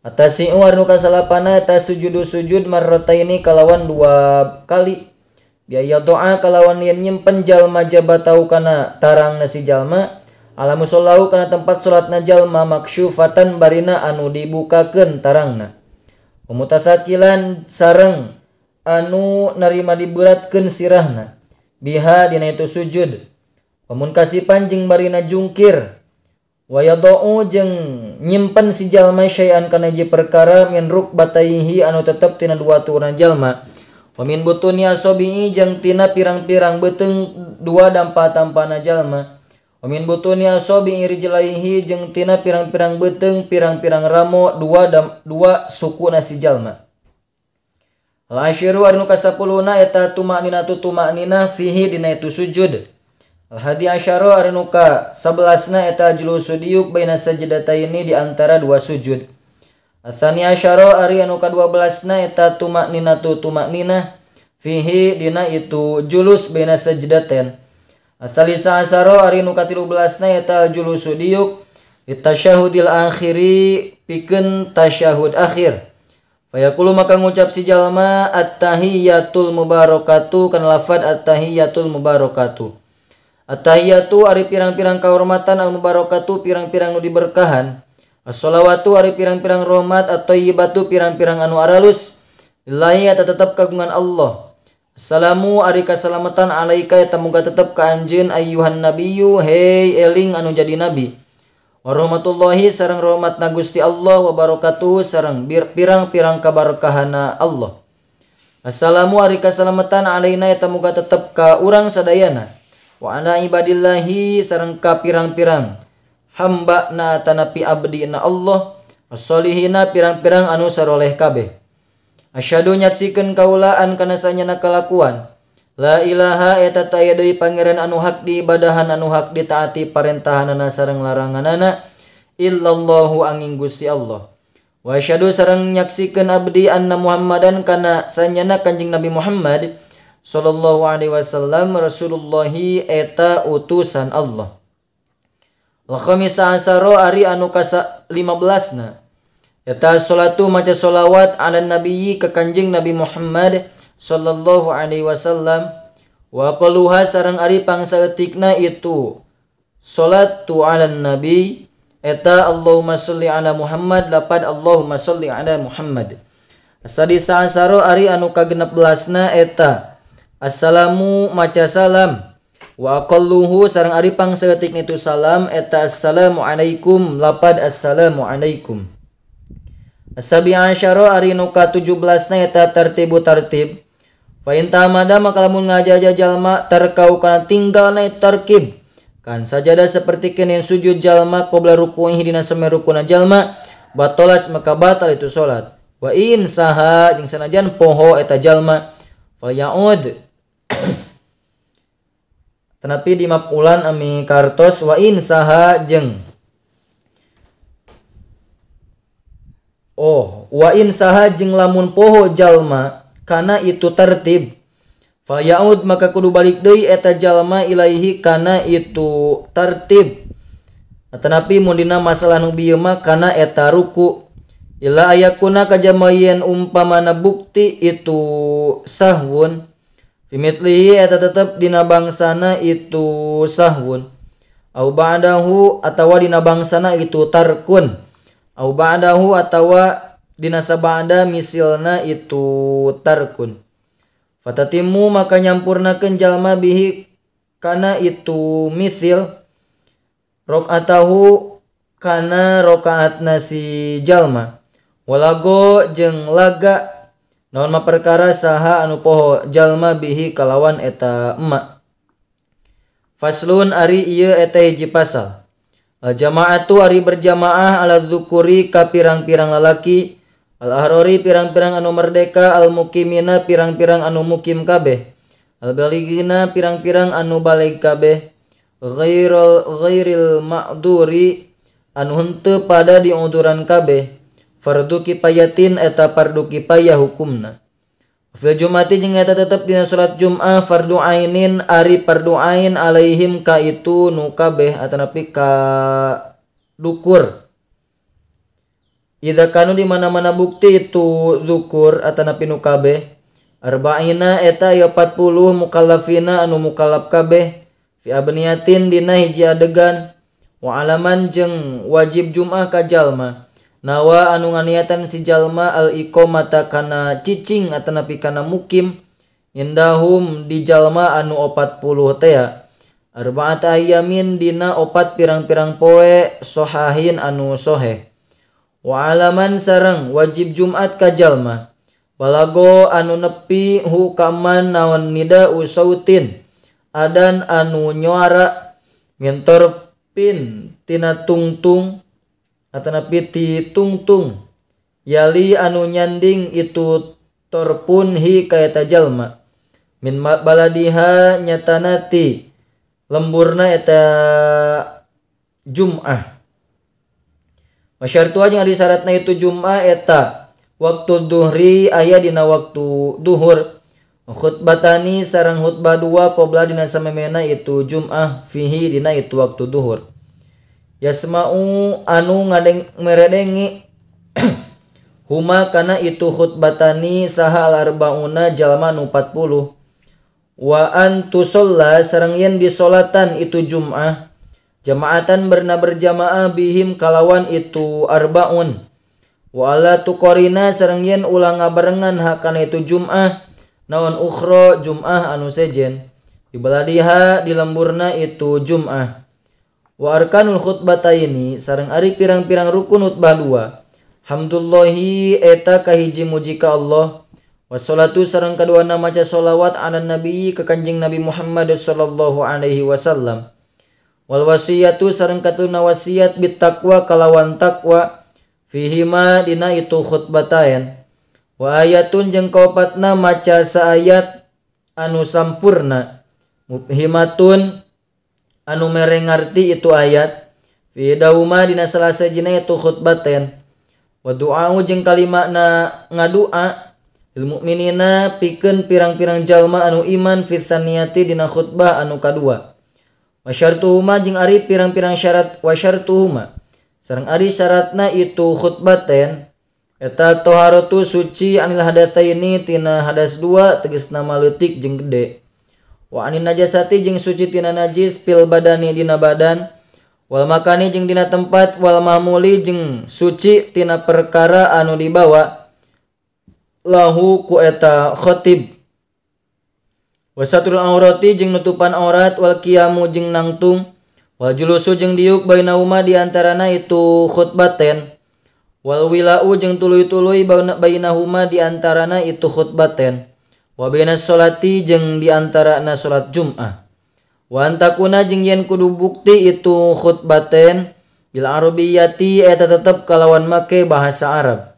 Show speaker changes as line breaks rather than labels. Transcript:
Atasi'u anu kasalapana eta sujudu sujud marrataini kalawan dua kali. Biaya doa kalawan yen nyimpen jalma jabatau kana tarang nasi jalma ala musollahu kana tempat salatna jalma maksyufatan barina anu dibukakeun tarangna. Mutatsakilan sareng anu narima diberatkeun sirahna biha dina itu sujud. Pamun kasipan jeung barina jungkir. Wa yadau jeung nyimpen si jalma syai'an kana hiji perkara min rukbataihi anu tetep tina dua tuurna jalma. Wa min butuni asobi'i jeung tina pirang-pirang beuteung dua dampa-tampana jalma. Wa min butuni asobi'i rijlaihi jeung tina pirang-pirang beuteung pirang-pirang ramo dua sukuna si jalma. Al asyiru anu kasapuluna eta tumakninatu tumakninah fihi dina itu sujud. Al hadi asyara ari nu ka 11na eta julusu diuk baina sajdataini di antara dua sujud. Atsani asyara ari anu ka 12na eta tumakninatu tumakninah fihi dina itu julus baina sajdatain. Atsalisa asyara ari nu ka 13na eta julusu diuk litasyahudil akhiri pikeun tasyahud akhir. Fayaqulu maka ngucap si jalma at-tahiyatul mubarakatuh kana lafad at-tahiyatul mubarakatuh. At-tahiyatu ari pirang-pirang kahormatan al-mubarakatu pirang-pirang nu diberkahan. As-shalawatu ari pirang-pirang rahmat at-thayyibatu pirang-pirang anu aralus. Lillahi eta tetep kagungan Allah. Assalamu ari kasalamatan alaika eta muga tetep ka anjeun ayyuhan nabiyyu hey eling anu jadi nabi. Warahmatullahi sareng rahmatna Gusti Allah wa barakatuhu sareng pirang-pirang kabarkahana Allah. Assalamu ari kasalamatan alaina eta muga tetep ka urang sadayana. Wa ala ibadillahi sareng ka pirang-pirang hamba na tanapi abdi na Allah as-solihina pirang-pirang anu saroleh kabeh. Asyhadu nyaksikeun kaulaan kana sanyana kalakuan la ilaha eta taya deui pangeran anu hak diibadahan anu hak ditaati parentahanana sareng laranganana illallahu angin Gusti Allah. Wa asyhadu sareng nyaksikeun abdi anna Muhammadan kana sanyana Kanjeng Nabi Muhammad sallallahu alaihi wasallam rasulullahi eta utusan Allah. Wa khamisa asyara ari anu kasa 15na eta salatu maca solawat ala nabiyyi ka Kanjeng Nabi Muhammad sallallahu alaihi wasallam wa qaluha sareng ari pangsaeutikna itu salatu ala nabi eta Allahumma sholli ala Muhammad lapad Allahumma sholli ala Muhammad. Asadisa asyara ari anu ka-16na eta assalamu maca salam wa aqalluhu sareng ari pangsaeutikna itu salam eta assalamu alaikum lapad assalamu alaikum. Asabi asyara ari nu ka-17na eta tertibu tartib. Fa in tamada maka lamun ngajaja jalma tarkau kana tinggalna tarkib kan sajadah saperti keun sujud jalma qabla ruku'ihi dina sameh rukuna jalma batalat maka batal itu salat. Wa in saha jeung sanajan poho eta jalma fal ya'ud tetapi di mapulan ami kartos wa in saha jeung oh wa in saha jeung lamun poho jalma kana itu tertib fal ya'ud maka kudu balik deui eta jalma ilaihi kana itu tertib. Tetapi mun dina masalah nu bieu mah kana eta ruku ila ayakuna kajamayen umpamana bukti itu sahwun fimitlihi eta tetep dina bangsana itu sahwun au ba'dahu atawa dina bangsana itu tarkun au ba'dahu atawa dina sabada misilna itu tarkun. Fatatimu maka nyampurnakeun jalma bihi kana itu misil rakaatahu kana rakaatna si jalma walago jeung laga naon ma perkara saha anu poho jalma bihi kalawan eta emak. Faslun ari ieu eta hiji pasal. Al jamaatu ari berjamaah ala dzukuri ka pirang-pirang lalaki al ahrori pirang-pirang anu merdeka al mukimina pirang-pirang anu mukim kabeh al baligina pirang-pirang anu balig kabeh ghairil ma'duri anu henteu pada diuduran kabeh fardu kifayatin eta fardu kifayah hukumna. Fil jumati jeung eta tetep dina salat Jumat fardu ainin ari fardu ain alaihim ka itu nu kabeh atanapi ka dukur. Idza kanu di mana-mana bukti itu dzukur atanapi nu kabeh arba'ina eta ya 40 mukallafina anu mukallaf kabeh fi abniyatin dina hiji adegan wa alaman jeung wajib Jum'ah ka jalma nawa anu nganiatan si jalma al iqamata kana cicing atanapi kana mukim indahum di jalma anu 40 tea arba'ata ayamin dina opat pirang-pirang poe sohahin anu soheh. Wa alaman sareng wajib Jumat ka jalma balago anu nepi hu kaman naon nida usautin adan anu nyuara mintorpin tina tungtung atanapi ti tungtung yali anu nyanding itu torpun hi kaeta jalma min baladiha nyatana ti lemburna eta Jum'ah. Masyartu jeung ari syaratna itu Jum'ah eta waktu duhri aya dina waktu duhur khutbatani sareng khutbah dua qabla dina samemena itu Jum'ah fihi dina itu waktu duhur. Yasma'u anu ngadeng meredengi huma kana itu khutbatani saha al arbauna jalma nu 40 wa an tusalla sareng yen disolatan itu Jum'ah jamaatan berna berjamaah bihim kalawan itu arbaun wa ala tuqarina sareng yen ulah ngabarengan hakana itu Jum'ah naon ukhra Jum'ah anu sejen di baladiha di lemburna itu Jum'ah. Wa arkanul khutbataini sareng ari pirang-pirang rukun khutbah dua hamdulillahi eta kahiji muji ka Allah wassalatu sareng kaduana maca sholawat ala nabi ka Kanjeng Nabi Muhammad sallallahu alaihi wasallam wal wasiyatu sareng katuna wasiat bittaqwa kalawan takwa fihima dina itu khutbatain wa ayatun jeung kaopatna maca saayat anu sampurna mubhimatun anu mere ngarti itu ayat fi dauma dina salah sajina itu khutbatain wa du'au jeung kalimatna ngadua lil mukminina pikeun pirang-pirang jalma anu iman fi tsaniyati dina khutbah anu kadua. Wa syartuhuma jeung ari pirang-pirang syarat wa syartuhuma sareng ari syaratna itu khutbaten eta toharatu suci anil hadatsaini tina hadas dua tegasna leutik jeung gede wa anin najasati jeung suci tina najis fil badani dina badan wal makani jeung dina tempat wal mahmuli jeung suci tina perkara anu dibawa lahu ku eta khatib wasatrul aurati jeung nutupan aurat wal qiyamu jeung nangtung wal julusu jeung diuk bainauma di antarana itu khutbaten wal wilau jeung tuluy-tuluy bainahuma di antarana itu khutbaten wa bainas sholati jeung di antarana salat Jum'ah wa antakuna jeung yen kudu bukti itu khutbaten bil arabiyati eta tetep kalawan make bahasa Arab.